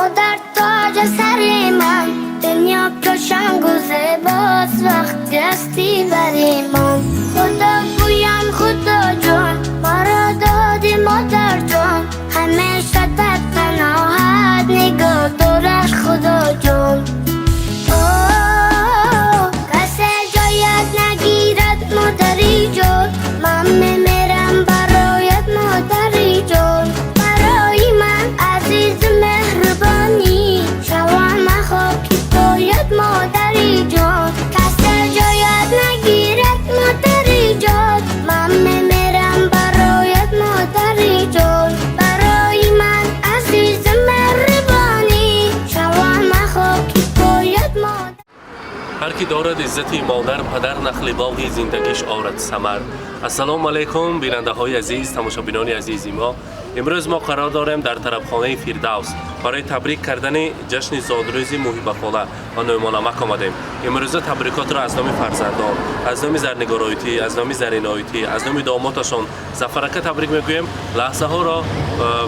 Модар тоҷи сари ман, дунё пуршангу зебост, вақти ҳастӣ бари ман. Худо гӯям, Худо ҷон, маро додӣ модар ҷон, ҳамеша дар паноҳат нигоҳ дораш Худо ҷон. Касе ҷоят нагирад, модари ҷон, ман мемирам бароят, модари ҷон. Барои ман азизу меҳрубонӣ, шавам хоки поят, модари ҷон. Касе ҷоят нагирад, модари ҷон, ман мемирам бароят, модари ҷон. Барои ман азизу меҳрубонӣ, шавам хоки поят, модар. Ҳар ки дорад иззати модар, падар, нахли боғи зиндагиш орад самар. Ассалому алайкум, бинандаҳои азиз, тамошобинони азизи мо. Имрӯз мо қарор дорем дар тарабхонаи Фирдавс, барои табрик кардани ҷашни зодрӯзи Муҳибахола ва Нӯъмонамак омадем. Имрӯза табрикотро аз номи фарзандон, аз номи Зарнигороитӣ, аз номи Зариноитӣ, аз номи домоташон Зафарака табрик мегӯем. Лаҳзаҳоро,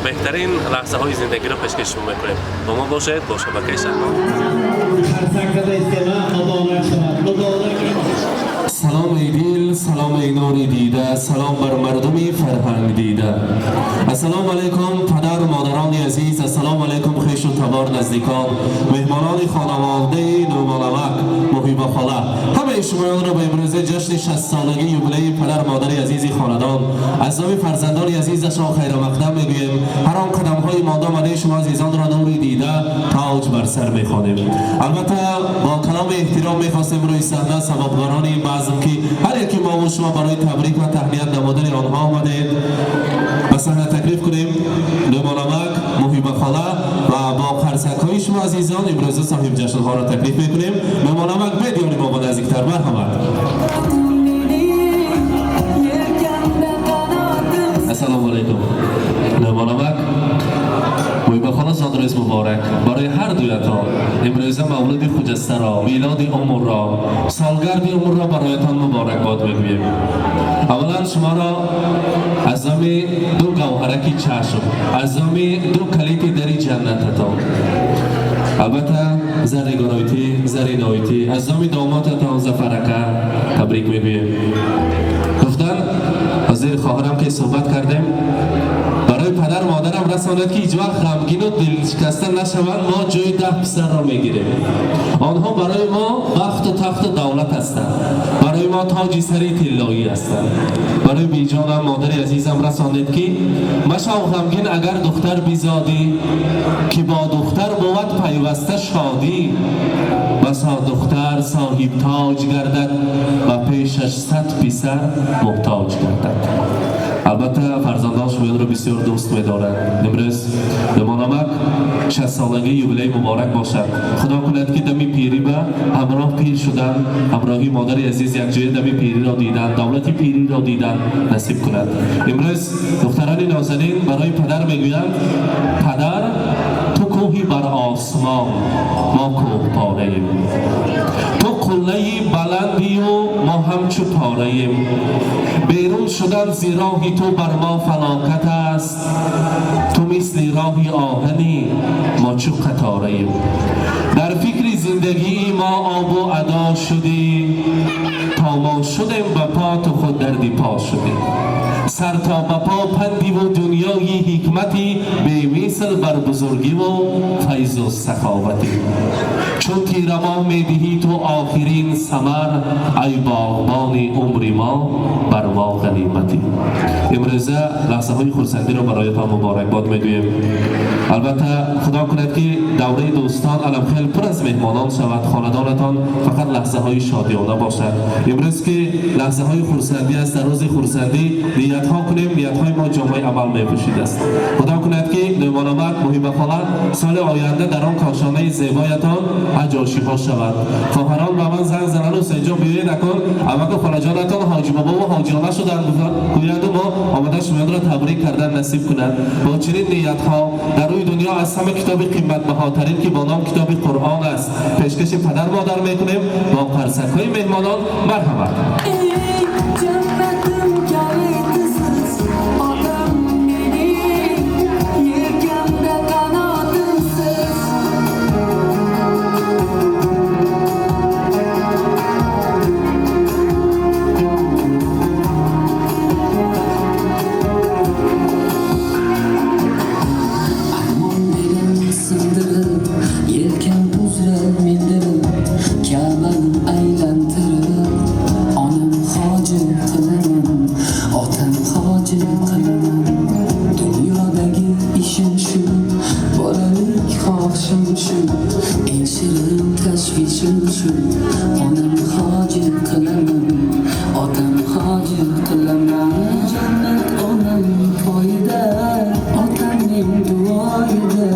беҳтарин лаҳзаҳои зиндагиро пешкаши шумо мекунем. Бо мо бошед, бо шабакаи Шаҳно. Муборак шавад, муборак. Салом эй дил, салом эй нури дида, салом бар мардуми фарҳанг дида. Ассалому алайкум, падару модарони азиз, ассалому алайкум, хешу табор, наздикон, меҳмонони хонаводаи Нӯъмонамак, Муҳиба хола. Ҳамаи шумоёнро ба имрӯза ҷашни 60-солагии юбилеи падар модари азизи хонадон аз номи фарзандони азизашон хайрамақдам мегӯем. Ҳар он қадамҳои монда омадаи шумо азизонро нури дида, тоҷ бар сар мехонем. Албатта, бо каломи эҳтиром мехостем рӯи саҳна савобгарони ин базм, ки ҳар яки мову шумо барои табрик ва таҳният намудани онҳо омадед, ба саҳна таклиф кунем Нӯъмонамак, Муҳиба хола ва бо қарсакҳои шумо азизон имрӯза соҳиби ҷашнҳоро таклиф мекунем. Нӯъмонамак, бедиёни мо ба наздиктар, марҳамат. Yelkamda qanotim. Ассалому алайкум, Нӯъмонамак, Муҳиба хола, зодрӯз муборак барои ҳар дуятон. Имрӯза мавлуди хуҷастаро, милоди умрро, солгарди умрро бароятон муборакбод мегӯем. Аввалан шуморо аз номи ду гавҳараки чашм, аз номи ду калити дари ҷаннататон, албатта Зарнигороитӣ, Зариноитӣ, аз номи домотатон Зафарака табрик мегӯем. Гуфтан ҳозир хоҳарам, ки суҳбат кардем, барои падар модарам расонад, ки ҳеҷ вақт ғамгину дилшикаста нашаванд. Мо ҷои 10 писарро мегирем. Онҳо барои мо бахту тахту давлат ҳастанд, барои мо тоҷи сари тиллоӣ ҳастанд. Барои биҷонам, модари азизам расонед, ки машав ғамгин, агар духтар бизодӣ, ки бо духтар бувад пайваста шодӣ. Басо духтар соҳиб тоҷ гардад ва пешаш 100 писар муҳтоҷ гардад. Албатта, фарзандон шумоёнро бисёр дӯст медоранд. Имрӯз, Нӯъмонамак, 60-солагии юбилей муборак бошад. Худо кунад, ки дами пирӣ ба ҳамроҳ пир шудан, ҳамроҳи модари азиз якҷоя дами пириро дидан, давлати пириро дидан насиб кунад. Имрӯз духтарони нозанин барои падар мегӯянд: падар, ту кӯҳи бар осмон, мо кӯҳпораем, ту қуллаи баландию мо ҳамчу пораем. Берун шудан зи роҳи ту бар мо фалокат аст. Ту мисли роҳи оҳанӣ, мо чу қатораем. Дар фикри зиндагии мо обу адо шудӣ, то мо шудем ба по, ту худ дарди по шудӣ. Сар то ба по пандиву дунёи ҳикмати, бемисл бар бузургиву файзу саховатӣ. Чун тирамоҳ медиҳӣ ту охирин самар, ай боғбони умри мо, бар мо ғаниматӣ. Имрӯза лаҳзаҳои хурсандиро бароятон муборакбод мегӯем. Албатта, худо кунад, ки давраи дӯстон аламхел пур аз меҳмонон шавад, хонадонатон фақат лаҳзаҳои шодиёна бошад. Имрӯз ки лаҳзаҳои хурсандӣ аст, дар рӯзи хурсандӣ ниятҳо кунем, ниятҳои мо ҷомаи амал мепӯшидааст. Худо кунад, ки Нӯъмонамак, Муҳибахола, соли оянда дар он кошонаи зебоятон ҳаҷошиҳо шавад. Хоҳарон ба ман занг зананд: «Ҳусейнҷон, биёед, акун амаку холаҷонатон ҳоҷибобову ҳоҷиёна шуданд», гӯянду мо омада шумоёнро табрик кардан насиб кунад. Бо чунин ниятҳо дар рӯи дунё аз ҳама китоби қиматбаҳотарин, ки бо ном китоби Қуръон аст, пешкаши падар модар мекунем. Бо қарсакҳои меҳмонон, марҳамат. Jannatim kalitisiz, otam mening yelkamda qanotimsiz. shu, eng shirin tashvishim shu. Onam hoji qilaman, otam hoji qilaman. Jannat onam poyida, otamning duoyida.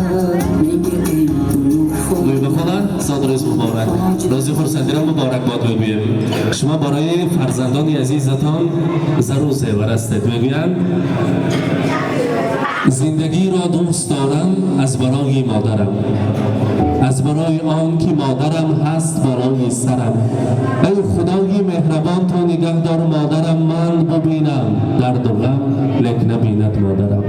Menga eng ulug' Муҳиба хола, зодрӯз муборак. Рӯзи хурсандиро муборакбод мегӯем. Шумо барои фарзандони азизатон зару зевар ҳастед. Мегӯянд, зиндагиро дӯст дорам аз барои модарам, аз барои он ки модарам ҳаст болои сарам. Эй худои меҳрабон, ту нигаҳ дор модарам, ман бубинам дарду ғам, лек набинад модарам.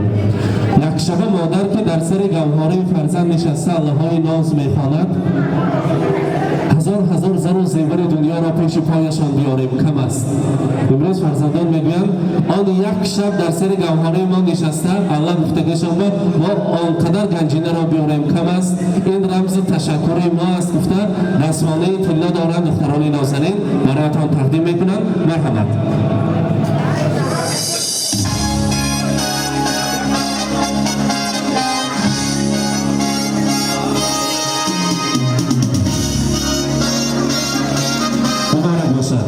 Як шаба модар ки дар сари гавҳораи фарзанд нишаста аллаҳои ноз мехонад, ҳазор ҳазор зару зевари дунёро пеши пояшон биёрем кам аст. Имрӯз фарзандон мегӯянд, он як шаб дар сари гавҳораи мо нишаста аллаҳ гуфтагашон ба мо он қадар ганҷинаро биёрем кам аст. Ин рамзи ташаккури мо аст гуфта дастмонаи тилло доранд духтарони нозанин, бароятон тақдим мекунанд. Марҳамат. Муборак бошад.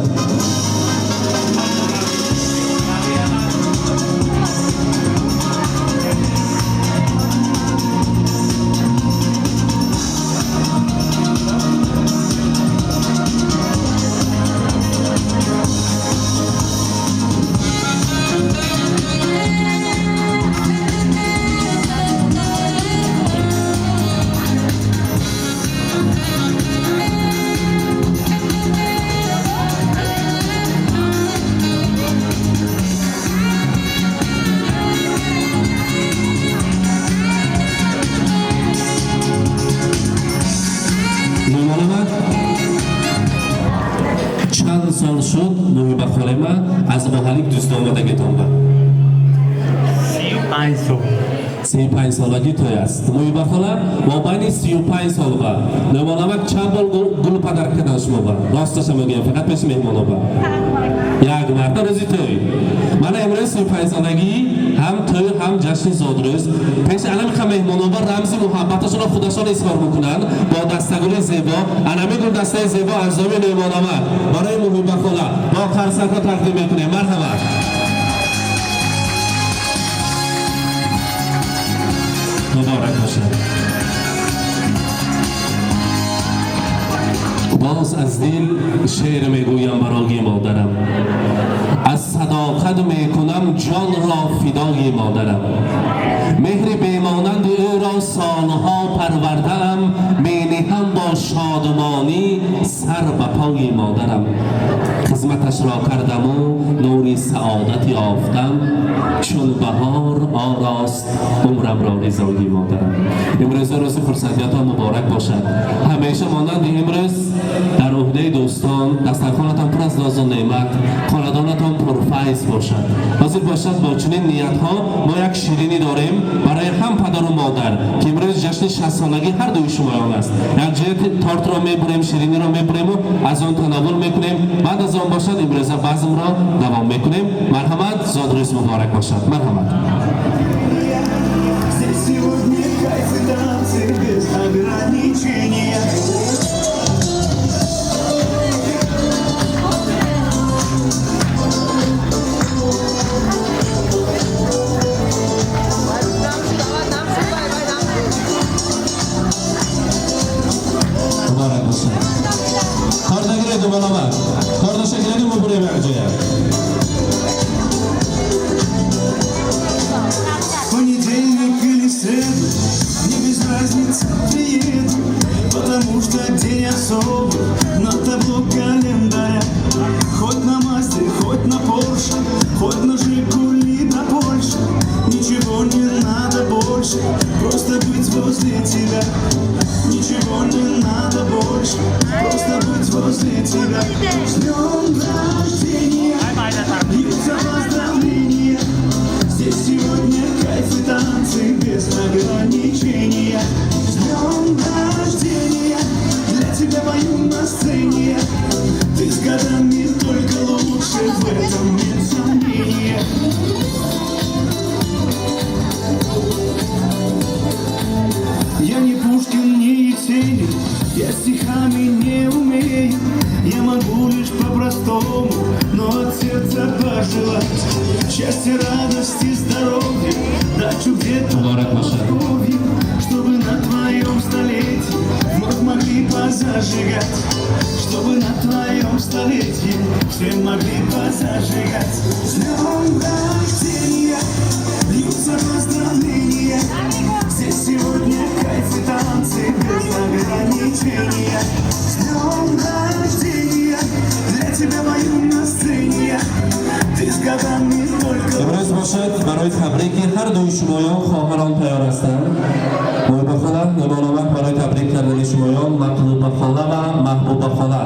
Меҳмонамад, чанд сол шуд Муҳиба холема аз оҳалик дӯст омадагитон ба? 35 сол. 35 солагӣ той аст. Муҳиба хола, мобайни 35 сол ба меҳмонамак чанд бор гул падар кардан шумо ба? Росташа мегӯям, фақат пеши меҳмоно ба. Як марта рӯзи тӯй. Мана имрӯз 35 солагӣ ҳам тӯй, ҳам ҷашни зодрӯз. Пеши анами меҳмоно ба рамзи муҳаббаташонро худашон изҳор мекунанд бо дастагули зебо. Анами гулдастаи зебо аз номи меҳмонамак барои Муҳиба хола бо қарсакҳо тақдим мекунем. Марҳамат. Муборак бошад. Боз аз дил шеър мегӯям барои модарам, аз садоқат мекунам ҷонро фидои модарам. Меҳри бемонанди ӯро солҳо парвардаам, менеҳам бо шодмонӣ сар ба пои модарам. Хизматашро кардаму нури саодат ёфтам, чун баҳор орост умрамро ризои модарам. Имрӯза рӯзи хурсандиятон муборак бошад. Ҳамеша монанди имрӯз дар уҳдаи дӯстон дастархонатон пур аз нозу неъмат, хонадонатон пурфайз бошад. Ҳозир бошад, бо чунин ниятҳо мо як ширинӣ дорем барои ҳам падару модар, ки имрӯз ҷашни 60-солагии ҳар дуи шумоён аст. Як ҷиҳати тортро мебурем, шириниро мебурему аз он танаввул мекунем. Баъд аз он бошад имрӯза базмро давом мекунем. Марҳамат, зодрӯз муборак бошад. Марҳамат. Здесь сегодня кайф и танцы без ограничения. Муборак бошад. Кор нагиред, думаломад. Кор нашагиред, мубурем як ҷоя. Понедельник или среду, мне без разницы, приеду, потому что день особый на табло календаря. Хоть на Мазде, хоть на Порше, хоть на Жигули до Польши, ничего не надо больше, просто быть возле тебя. Ничего не надо больше, просто быть возле тебя. С днем рождения, бьются поздравления. Здесь сегодня кайф и танцы без ограничения. С днем рождения, для тебя пою на сцене. Ты с годами только лучше, в этом нет сомнения. Я не Пушкин, не воскресенье. Я стихами не умею, я могу лишь по-простому, но от сердца пожелать счастья, радости, здоровья, дачу где-то в Подмосковье, чтобы на твоем столетии вновь могли позажигать, чтобы на твоем столетии все могли позажигать. С днем рождения льются поздравления, здесь сегодня кайф и танцы без ограничения. С днем рождения, для тебя мою на сцене я, ты с годами только. Имрӯз бошад барои табрики ҳар дуи шумоён хоҳарон тайёр ҳастанд. Муҳиба хола, Нумономак барои табрик кардани шумоён Матлуба хола ва Маҳбуба хола.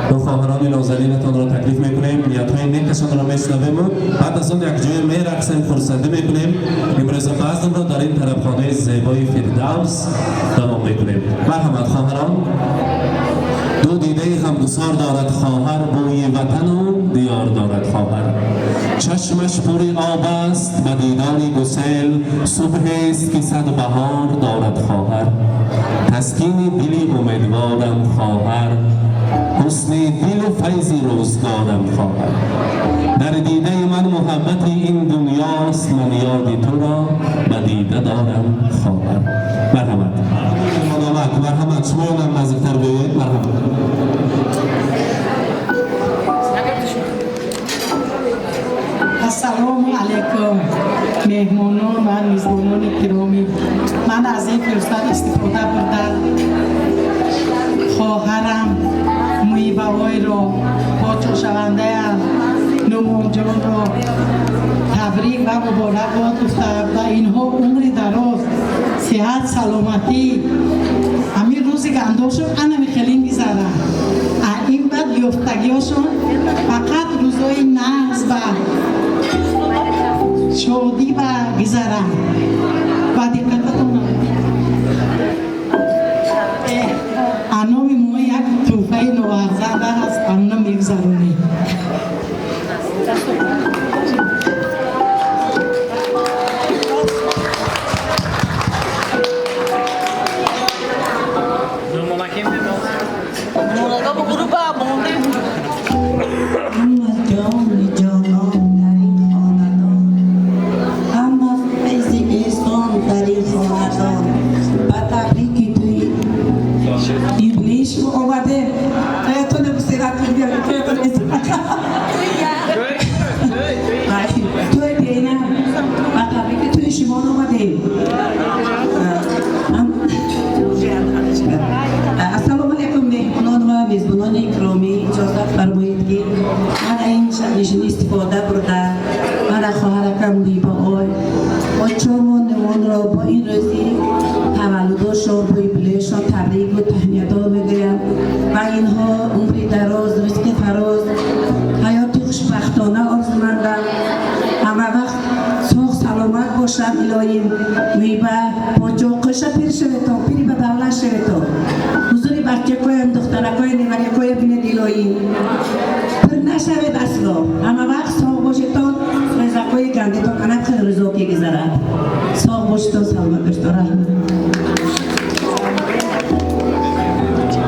Ду хоҳарони нозанинатонро таклиф мекунем, ниятҳои некашонро мешунавему баъд аз он якҷоя мерақсем, хурсандӣ мекунем. Имрӯза базмро дар ин тарабхонаи зебои Фирдавс давом мекунем. Марҳамат, хоҳарон. Ду дидаи ғамгусор дорад хоҳар, бӯи ватану диёр дорад хоҳар. Чашмаш пури об аст ба дидори гусел, субҳест ки сад баҳор дорад хоҳар. Таскини дили умедворам хоҳар, ҳусни дилу файзи рӯзгорам хоҳар. Дар дидаи ман муҳаббати ин дунёст, ман ёди туро ба дида дорам хоҳар. Марҳамат. Марҳамат, марҳамат, шумоёнам наздиктар биёед, марҳамат. Ассалому алайкум, меҳмонон ва мизбонони гиромӣ. Ман аз ин фурсат истифода бурда хоҳарам Муҳибаойро, подшоҳшавандаям Нумонҷонро табрик ва муборакбод гуфта ва инҳо умри дароз, сиҳат, саломатӣ, ҳамин рӯзи гандошон анами хеле мегзарад. Ин баъд ёфтагиҳошон фақат рӯзҳои нағз ва шодӣ ва гузаранд. Ба диққататон аноми мо як тӯҳфаи ноарзанда ҳаст, ана мегузаронем.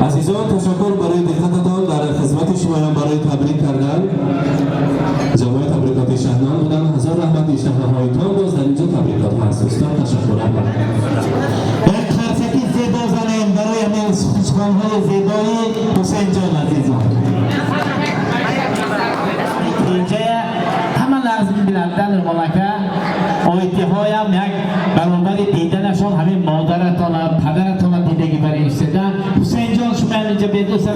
Азизон, ташаккур барои диққататон. Дар хизмати шумоям барои табрик кардан ҷамоаи табрикоти Шаҳнон буданд. Ҳазор раҳмат иштиҳоҳоитон. Боз дар инҷо табрикот ҳаст. Устод, ташаккур. Як қарсаки зебо занем барои ҳамин суханҳои зебои Ҳусейнҷон азизон. Инҷа ҳама лаҳза биландан малака оитиҳоям як баробари диданашон ҳамин модаратона, падаратона дидаги барои истодан. Ҳусейнҷон, шумо инҷа бедӯста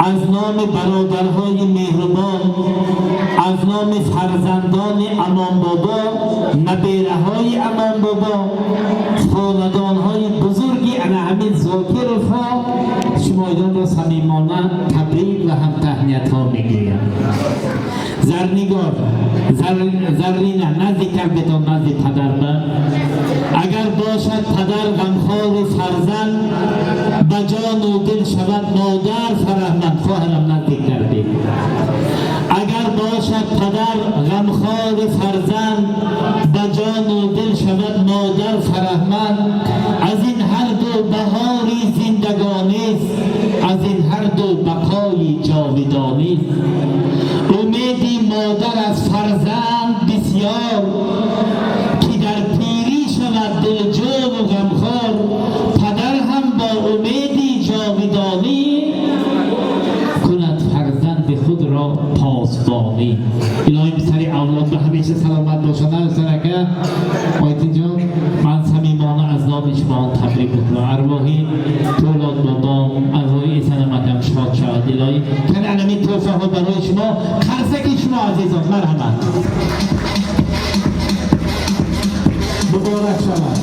аз номи бародарҳои меҳрубон, аз номи фарзандони Амонбобо, набераҳои Амонбобо, хонадонҳои бузурги ана ҳамин Зокировҳо шумоёнро самимона табрик ва ҳам таҳниятҳо мегӯям. Зарнигор, Заррина, наздиктар битон, назди падарба. Агар бошад падар ғамхори фарзанд, ба ҷону дил шавад модар фараҳманд. Хоҳарам, наздиктар бе. Агар бошад падар ғамхори фарзанд, ба ҷону дил шавад модар фараҳманд. Аз ин ҳар ду баҳори зиндагонист, аз ин ҳар ду бақои ҷовидонист. Умеди модар аз фарзанд бисёр, ки дар пирӣ шавад дилҷӯву ғамхор. Падар ҳам бо умеди ҷовидонӣ кунад фарзанди худро посбонӣ. Илоҳим сари авлод ба ҳамеша саломат бошанд. Сарака Ойтинҷон, ман самимона аз номи шумо табрик мекунам. Арвоҳи Пӯлод бобо, арвоҳи Исанамакам шод шавад. Илоҳӣ кани анами тӯҳфаҳо барои шумо, қарсаки шумо азизон, марҳамат, муборак шавад.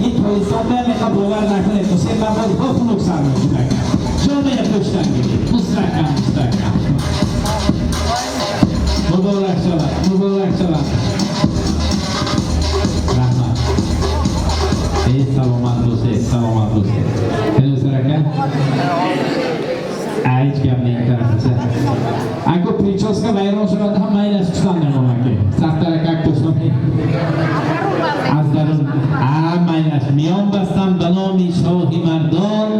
Ин тоистон мехоҳ, бовар накунед, Ҳусейн бабо ҳо хунук сар мешуд. Ҷомеа пуштан гиред, мустаҳкам, мустаҳкам. Муборак шавад, муборак шавад. Раҳмат. Эй, саломат бошед, саломат бошед. Хеле ака, ҳеҷ гап не, тарафча. Ако прическа вайрон шавад ҳам майлаш чусан мемонад, ки сахтаракак пӯшонед аз дарун майлаш. Миён бастам ба номи шоҳи мардон,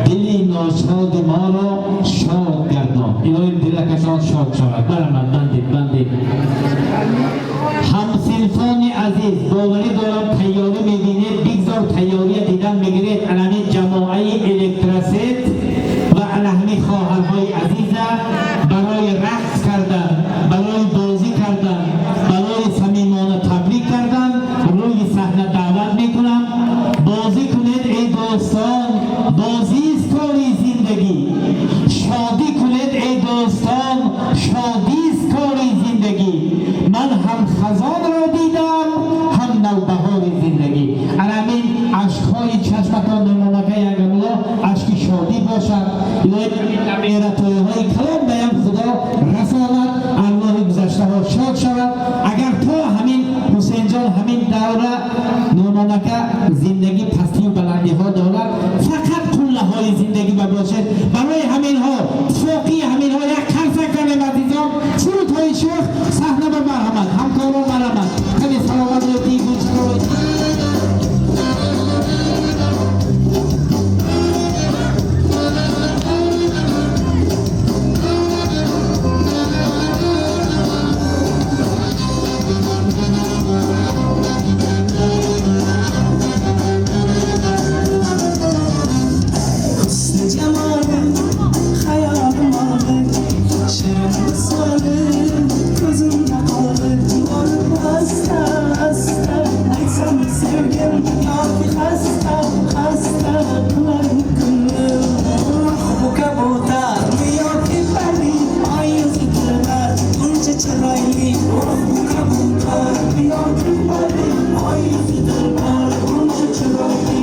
дили ношоди моро шод гардон. Илоҳим дилакашон шод шавад. Барамад, бандед, бандед. Ҳамсинфони азиз, боварӣ дорам тайёрӣ мебинед, бигзор тайёрия дидан мегиред. Алами ҷамоаи Электросет ва алаҳми хоҳарҳои азиза барои рақс кардан, барои бозӣ кардан, барои самимона табрик кардан рӯи саҳна даъват мекунам. Бозӣ кунед, эй дӯстон, бозист кори зиндагӣ. Шодӣ кунед, эй дӯстон, шодист кори зиндагӣ. Ман ҳам хазонро дидам, ҳам навбаҳори зиндагӣ. Аламин ашкҳои чашматон мемонака яганулло ашки шодӣ бошад. Илоҳи калон баям Худо расонад, арвоҳи гузаштаҳо шод шавад. Агар то ҳамин Ҳусейнҷон ҳамин давра номонака зиндагӣ пастию баландиҳо дорад, фақат қуллаҳои зиндагӣ ба бошед. Барои ҳаминҳо фоқии ҳаминҳо як қарсак занем, азизон. Сурудҳои шӯх саҳна ба марҳамат, ҳамкорон марҳамат. Каме саломат бошед, гулчаро. Husni jamolim, xayolim oldi, shirin visolim ko'zimda qoldi. Borib asta asta aytsam sevgim, yoki xasta xasta qilar ko'nglim. Bu kabutarmi yoki pari, oy yuzi dilbar, buncha chiroyli. Bu kabutarmi yoki pari, oy yuzi dilbar, buncha chiroyli.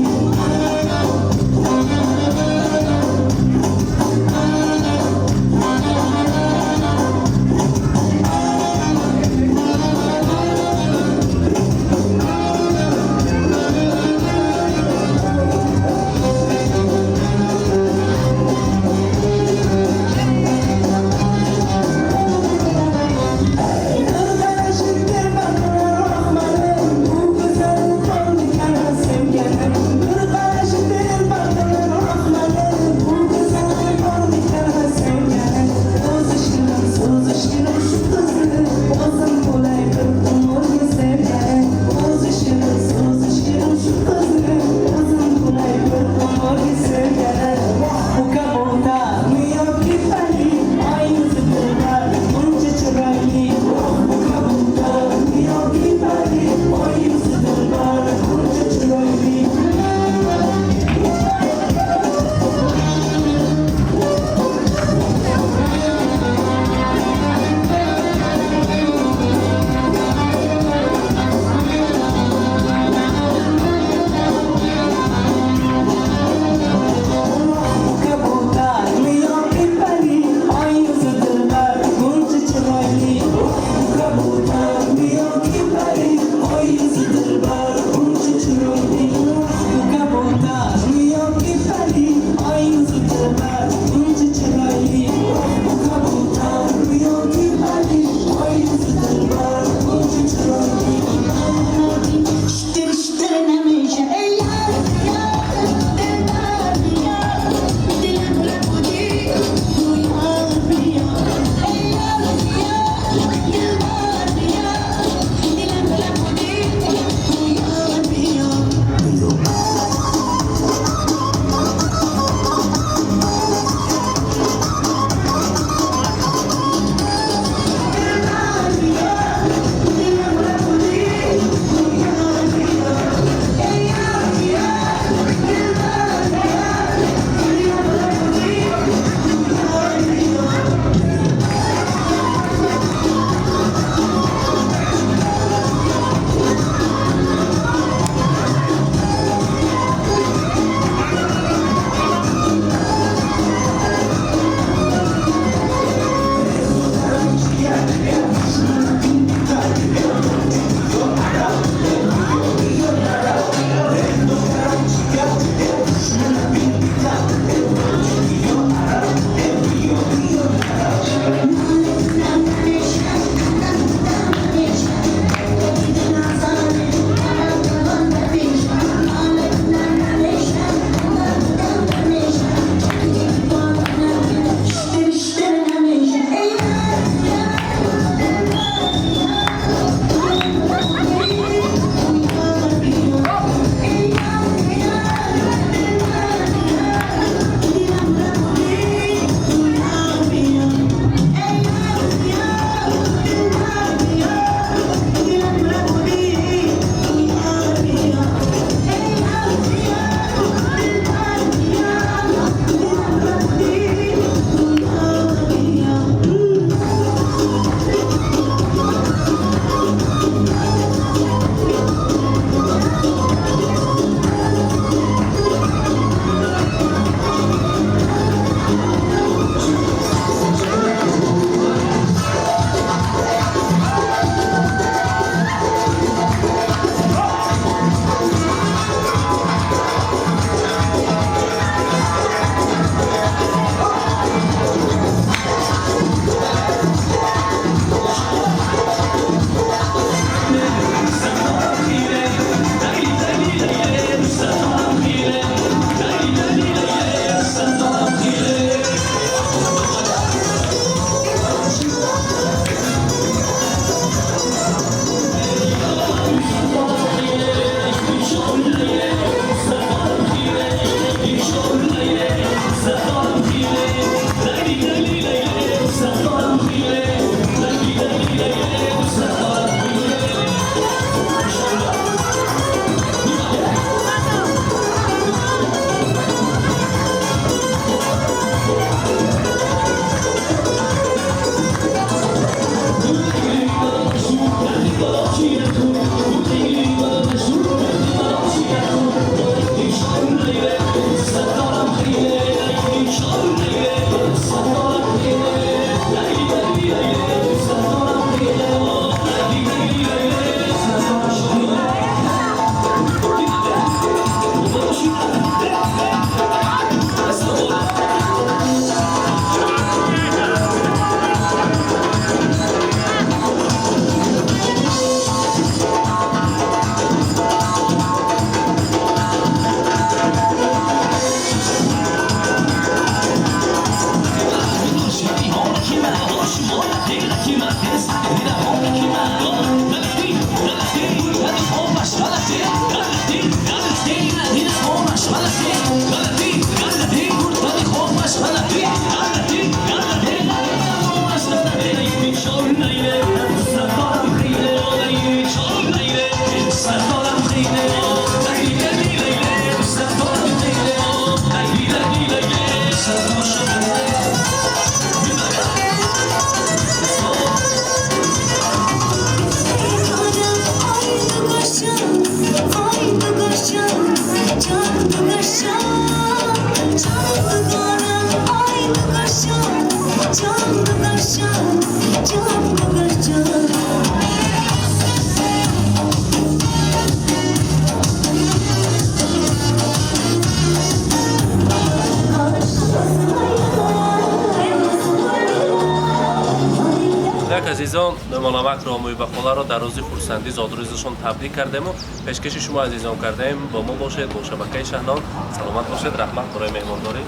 Як азизон, Нӯъмонамакро, Муҳибахоларо дар рӯзи хурсандӣ зодрӯзашон табрик кардему пешкаши шумо азизон кардаем. Бо мо бошед, бо шабакаи Шаҳнон. Саломат бошед, раҳмат барои меҳмондорӣ.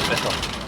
Бетон.